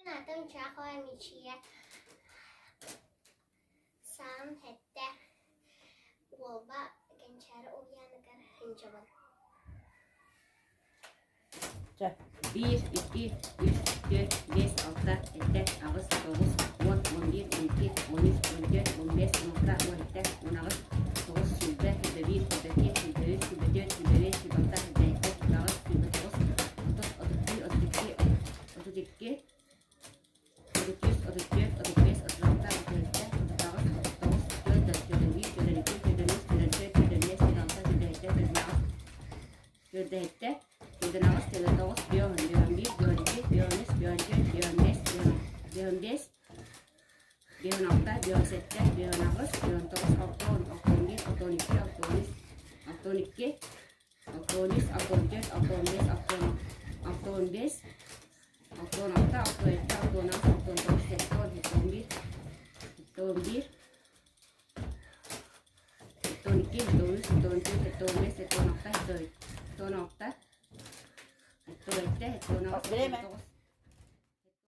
Аатым Чахова Мичийэ. Саам сэттэ. Уолба Кэнчээри уһуйааныгар сылдьабын. Чэ, биир, икки, үс, түөрт, биэс, алта, сэттэ, аҕыс, тоҕус, уон, уон биир, уон икки, уон үс, уон түөрт, уон биэс, уон алта, уон сэттэ, уон аҕыс, тоҕус, сүүрбэ, сүүрбэ биир, сүүрбэ икки, сүүрбэ үс, сүүрбэ түөрт, сүүрбэ биэс, сүүрбэ алта, сүүрбэ сэттэ, сүүрбэ аҕыс, сүүрбэ тоҕус, отут, отут биир, отут икки, отут икки, отут үс, отут түөрт, отут биэс, отут алта, отут сэттэ, отут аҕыс, отут тоҕус, түөрт, түөрт биир, түөрт икки, түөрт үс, түөрт түөрт, түөрт биэс, түөрт алта, түөрт сэттэ, түөрт аҕыс, түөрт сэттэ, түөрт аҕыс, түөрт тоҕус, биэс уон, биэс уон биир, биэс уон икки, биэс уон үс, биэс уон түөрт, биэс уон биэс, биэс уон биэс, биэс уон алта, биэс уон сэттэ, биэс уон аҕыс, биэс уон тоҕус, алта уон, алта уон биир, алта уон икки, алта уон үс, алта уон икки, алта уон үс, алта уон түөрт, алта уон биэс, алта уон алта уон биэс, алта уон алта, алта уон сэттэ, алта уон аҕыс, алта уон тоҕус, сэттэ уон, сэттэ уон биир, сэттэ уон биир, сэттэ уон икки, сэттэ уон үс, сэттэ уон түөрт, сэттэ уон биэс, сэттэ уон алта, сэттэ уон алта, сэттэ уон сэттэ, сэттэ уон аҕыс, сэттэ уон тоҕус.